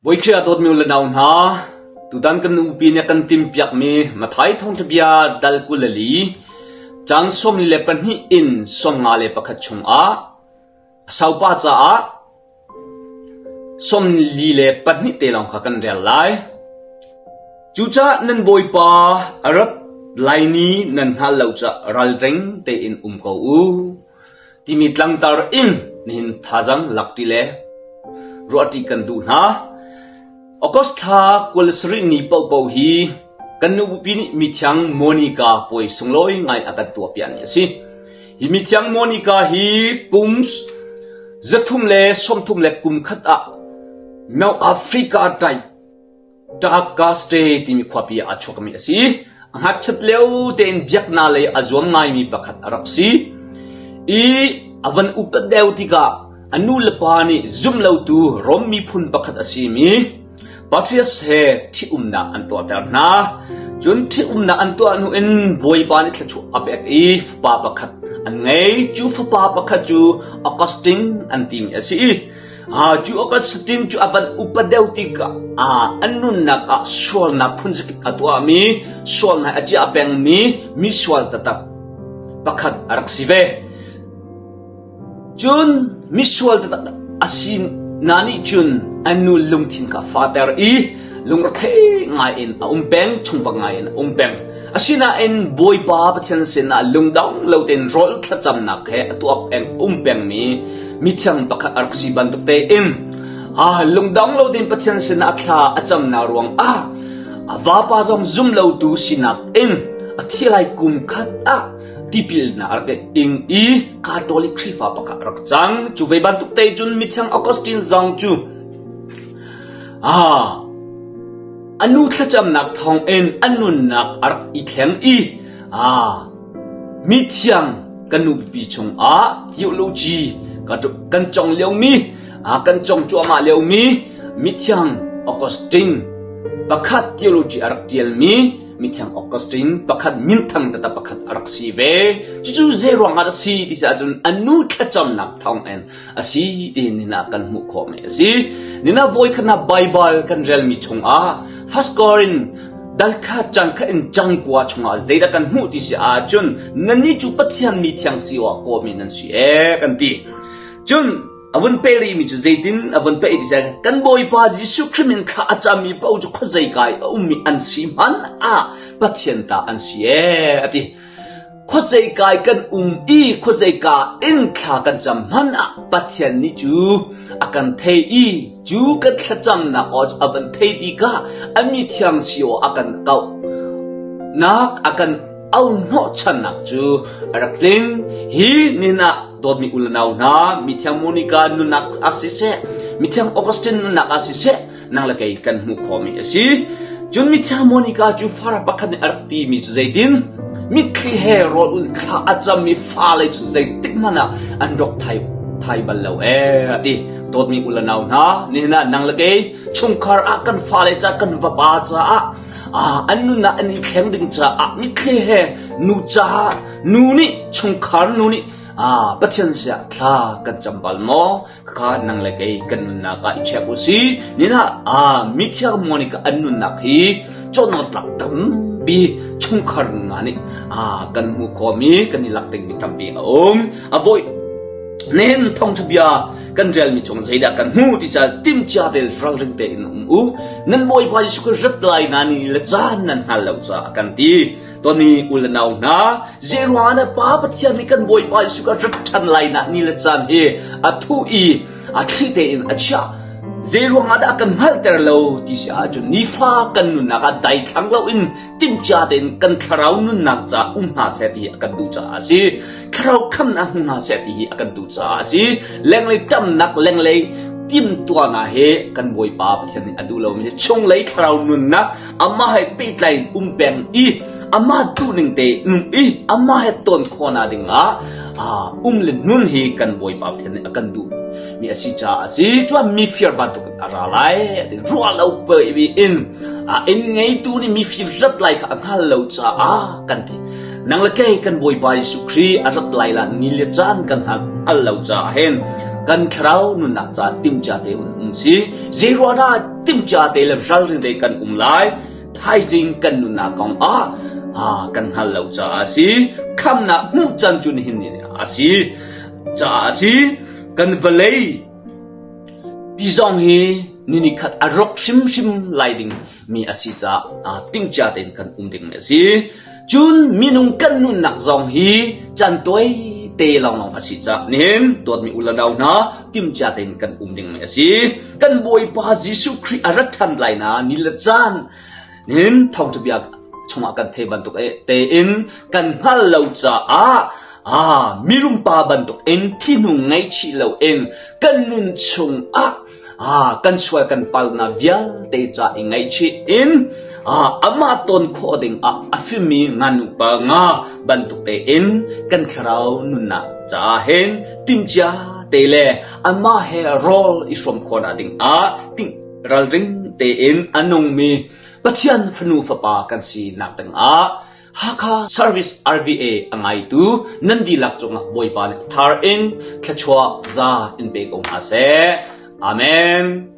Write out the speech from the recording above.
Bawi Khrih ah dawtmi u le nau hna, tutan kan nupi nih a kan timhpiakmi Matthai thawngṭhabia dal 24, caang 42 in 51 chungah a saupa caah 42 te lawng kha kan rel lai. Cucaah nan Bawipa a rat lai ni nan hngal lo caah ralring tein um ko u. timi tlangtar in nihin thazaang lakṭi le ruahṭi kan duh hna. August thla 27 ni paohpaoh hi kan nu bupi nih mithiang Monica puai sunglawi ngai a kan tuahpiak ni a si. Hi mithiang Monica hi kum 331 ah Mount Africa type Tagaste timi khuapi ah aa chuakmi a si. A ngakchiat lio tein biaknak lei a zuam ngaimi pakhat a rak si. I a van upat deuh tikah a nu le pa nih zumlotu Rom miphun pakhat a simi Patrias he ṭhitumnak an tuahter hna. Cun ṭhitumnak an tuah hnu in Bawipa nih thluachuah a pek i fapa pakhat an ngei. Cu fapa pakhat cu Augustine an timi a si i Cu Augustine cu a van upa deuh tikah an nunnak ah sualnak phunzakip a tuahmi, sualnak a ciah pengmi misual taktak pakhat a rak si ve. Cun misual taktak a si na nih cun an nu lungthin kha a fater i lungrethei ngaiin a um peng, chungvak ngaiin a um peng. Asinain Bawipa Pathian sinah lungdong lo tein rawl thlacamnak he a tuah peng um pengmi mithiang pakhat a rak si bantuk tein lungdong lo tein Pathian sinah thla a camnak ruangah a vapa zong zum lotu sinak in a thi lai kum khat ah tipilnak a rak ing i Catholic Khrihfa pakhat a rak cang. Cu ve bantuk te cun mithiang Augustine zong cu A nu thlacamnak thawngin a nunnak a rak i thleng i mithiang kan nupi chungah theology kan cawng liomi, kan cawng cuahmah liomi mithiang Augustine pakhat theology a rak ṭialmi mithiang Augustine pakhat minthang taktak pakhat a rak si ve. Cucu zeiruang ah a si ti si ahcun a nu thlacamnak thawngin a si ti nina kan hmuh khawhmi a si. Nina voikhat Baibal kan relmi chungah First Korin dal kha cang kha in cangkua chungah zeidah kan hmuh ti si ahcun nannih cu Pathian mi thiang si awk kawmi nan si ee kan ti. Cun a vun pe rihmi cu zeitin a vun pe ti kan Bawipa Jesuh Khrih min thla a cammi paoh cu khuazei kai a ummi an si hmanh ah Pathian ta an si ee a ti. Khuazeikai kan um i khuazeika in thla kan cam hmanh ah Pathian nih cu a kan thei i cu kan thlacamnak aw cu a van thei tikah a mi thiang si aw a kan kauh nak a kan auhnawhchannak cu a rak tling. Hi nin ah dawtmi u le nau hna, mithiang Monica nunnak ah siseh, mithiang Augustine nunnak ah siseh, nang le kei kan hmuh khawhmi a si. Cun mithiang Monica cu fara pakhat nih a rak timi cu zeitin? Mitthli he rawl ul thla a cammi fale cu zeitik hmanh ah an rawk thai, thai bal lo ee a ti. Dawtmi u le nau hna, nihin ah nang le kei chungkhar ah kan fale ca kan vapa caah an nunnak an i thleng ding caah mitthli he nu caah nu nih chungkhar nu nih Pathian siah thla kan cam bal maw? Khakha nang le kei kan nunnak ah i check u si. Nina ah mithiang Monica an nunnak hi cawnawt tlak tampi chungkhar nunnak nih kan hmuh khawhmi kan i lak dingmi tampi a um. A voi nihin thawngṭha bia kan relmi chung zeidah kan hmu ti sal timcia te ralring tein um u. Nan Bawipa Jesuh Khrist rat lai na ni le caan nan hngal lo caah kan ti. Tony u le nau hna, zeiruangah dah Pa Pathian nih kan Bawipa Jesuh kha rat ṭhan lai nak ni le caan hi a thuh i a thli tein a chiah? Zeiruangah dah a kan hngalhter lo ti si ahcun nifa kan nunnak ah daithlang loin timhcia tein kan thlarau nunnak caah um hna seh ti hi a kan duh caah a si. Thlarau khamnak hmu hna seh ti hi a kan duh caah a si. Lenglei ṭamnak, lenglei timhtuahnak hi kan Bawipa Pathian nih a duh lomi chunglei thlarau nunnak amah he pehtlai in um peng i amah duhning te nung i amah he ton khawhnak dingah um le nun hi kan Bawipa Pathian nih a kan duh mi a si caah a si. Cuan mifir bantuk in a ra lai. Ruah lo in inn ngeitu nih mifir rat lai kha a hngal lo caah kan ti. Nang le kei kan Bawipa Jesuh Khrih a rat lai la ni le caan kan hngal lo caah hin. Kan thlarau nunnak ca timhcia te um si. Zeiruang dah timhcia te le ralring te kan um lai? Thaizing kan nunnak kong ah kan hngal lo caah a si. Khamnak hmuh can cu nihin ni a si caah a si. Kan vawlei pi zong hi ni nikhat a rawk hrimhrim lai ding mi a si caah timhcia tein kan um ding a si. Cun minung kan nunnak zong hi caan tawi te lawnglawng a si caah nihin dawtmi u le nau hna timhcia tein kan um ding a si. Kan Bawipa Jesuh Khrih a rat ṭhan lai na ni le caan nihin thawngṭha bia chungah kan thei bantuk tein kan hngal lo caah ah mirum pa bantuk in thi hnu ngaihchih loin kan nun chungah ah kan sual kan palnak vialte ca i ngaihchih in ah amah ton khawh ding ah a fimmi nganu pa nga bantuk tein kan thlarau nunnak caah hin timhcia te le amah he rawl i hrawm khawhnak ding ah ting ralring tein a nungmi Pathian fanu fapa kan si nak ding ah Hakha Service RVA a ngaitu nan dihlak cungah Bawipa nih thar in thluachuah za in pe ko hna seh. Amen.